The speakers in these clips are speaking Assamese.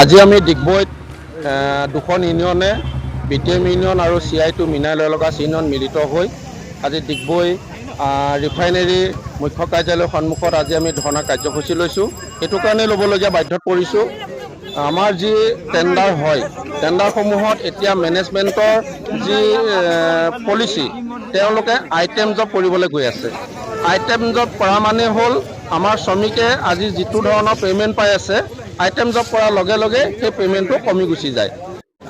আজি আমি ডিগবৈত দুখন ইউনিয়নে, বিটিএম ইউনিয়ন আৰু CITU mineral oil gas union মিলিত হৈ আজি ডিগবৈ ৰিফাইনেৰী মুখ্য কাৰ্যালয়ৰ সন্মুখত আজি আমি ধৰ্ণা কাৰ্যসূচী লৈছোঁ। এইটো কাৰণে ল'বলগীয়া বাধ্যত পৰিছোঁ, আমাৰ যি টেণ্ডাৰ হয়, টেণ্ডাৰসমূহত এতিয়া মেনেজমেণ্টৰ যি পলিচি, তেওঁলোকে আইটেম জব কৰিবলৈ গৈ আছে। আইটেম জব কৰা মানে হ'ল আমাৰ শ্ৰমিকে আজি যিটো ধৰণৰ পে'মেণ্ট পাই আছে, আইটেম জব কৰাৰ লগে লগে সেই পে'মেণ্টটো কমি গুচি যায়।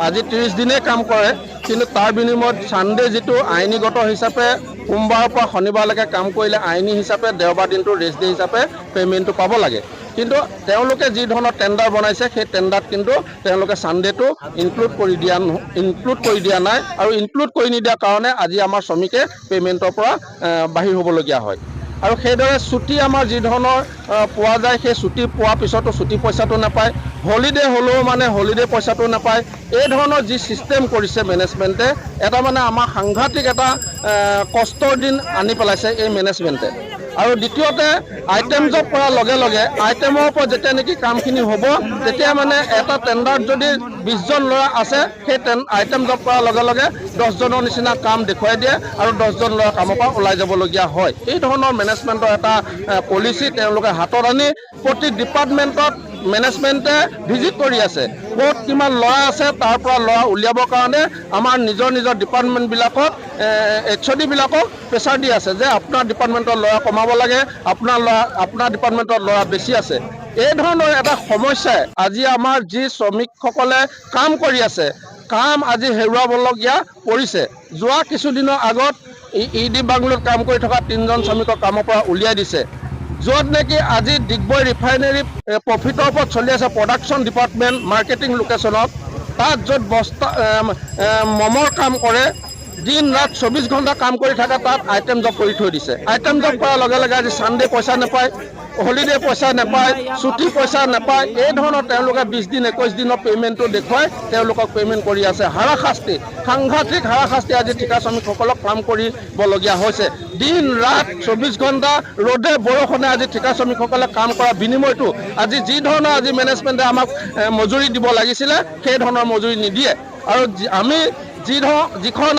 আজি 30 দিনেই কাম কৰে, কিন্তু তাৰ বিনিময়ত ছানডে যিটো আইনীগত হিচাপে সোমবাৰৰ পৰা শনিবাৰলৈকে কাম কৰিলে আইনী হিচাপে দেওবাৰ দিনটো ৰেষ্ট ডে হিচাপে পে'মেণ্টটো পাব লাগে। কিন্তু তেওঁলোকে যি ধৰণৰ টেণ্ডাৰ বনাইছে, সেই টেণ্ডাৰত কিন্তু তেওঁলোকে ছানডেটো ইনক্লুড কৰি দিয়া নাই আৰু ইনক্লুড কৰি নিদিয়াৰ কাৰণে আজি আমাৰ শ্ৰমিকে পে'মেণ্টৰ পৰা বাহিৰ হ'বলগীয়া হয়। আৰু সেইদৰে ছুটি আমাৰ যি ধৰণৰ পোৱা যায়, সেই ছুটি পোৱাৰ পিছতো ছুটি পইচাটো নাপায়। হলিডে হ'লেও মানে হলিডে পইচাটো নাপায়। এই ধৰণৰ যি ছিষ্টেম কৰিছে মেনেজমেণ্টে, এটা মানে আমাৰ সাংঘাতিক এটা কষ্টৰ দিন আনি পেলাইছে এই মেনেজমেণ্টে। আৰু দ্বিতীয়তে, আইটেম জব কৰাৰ লগে লগে আইটেমৰ ওপৰত যেতিয়া নেকি কামখিনি হ'ব, তেতিয়া মানে এটা টেণ্ডাৰত যদি 20জন ল'ৰা আছে, সেই আইটেম জব কৰাৰ লগে লগে 10জনৰ নিচিনা কাম দেখুৱাই দিয়ে আৰু 10জন ল'ৰা কামৰ পৰা ওলাই যাবলগীয়া হয়। এই ধৰণৰ মেনেজমেণ্টৰ এটা পলিচি তেওঁলোকে হাতত আনি প্ৰতি ডিপাৰ্টমেণ্টত মেনেজমেণ্টে ভিজিট কৰি আছে, ক'ত কিমান ল'ৰা আছে। তাৰ পৰা ল'ৰা উলিয়াবৰ কাৰণে আমাৰ নিজৰ নিজৰ ডিপাৰ্টমেণ্টবিলাকত এইচঅ'ডিবিলাকক প্ৰেছাৰ দি আছে যে আপোনাৰ ডিপাৰ্টমেণ্টৰ ল'ৰা কমাব লাগে, আপোনাৰ ডিপাৰ্টমেণ্টৰ ল'ৰা বেছি আছে। এই ধৰণৰ এটা সমস্যাই আজি আমাৰ যি শ্ৰমিকসকলে কাম কৰি আছে, কাম আজি হেৰুৱাবলগীয়া পৰিছে। যোৱা কিছুদিনৰ আগত ই ডি বাংলোত কাম কৰি থকা তিনিজন শ্ৰমিকক কামৰ পৰা উলিয়াই দিছে, য'ত নেকি আজি ডিগবৈ ৰিফাইনেৰী প্ৰফিটৰ ওপৰত চলি আছে। প্ৰডাকশ্যন ডিপাৰ্টমেণ্ট, মাৰ্কেটিং লোকেশ্যনত, তাত য'ত বস্তা এম, এম, মমৰ কাম কৰে, দিন ৰাত 24 ঘণ্টা কাম কৰি থাকে, তাত আইটেম জব কৰি থৈ দিছে। আইটেম জব কৰাৰ লগে লগে আজি ছানডে পইচা নাপায়, হলিডে পইচা নাপায়, ছুটি পইচা নাপায়। এই ধৰণৰ তেওঁলোকে 20 দিন, 21 দিনৰ পে'মেণ্টটো দেখুৱাই তেওঁলোকক পে'মেণ্ট কৰি আছে। হাৰাশাস্তি, সাংঘাতিক হাৰাশাস্তি আজি ঠিকা শ্ৰমিকসকলক কাম কৰিবলগীয়া হৈছে। দিন ৰাত 24 ঘণ্টা ৰ'দে বৰষুণে আজি ঠিকা শ্ৰমিকসকলে কাম কৰাৰ বিনিময়তো আজি যি ধৰণৰ আজি মেনেজমেণ্টে আমাক মজুৰি দিব লাগিছিলে, সেই ধৰণৰ মজুৰি নিদিয়ে। আৰু আমি যি ধৰ যিখন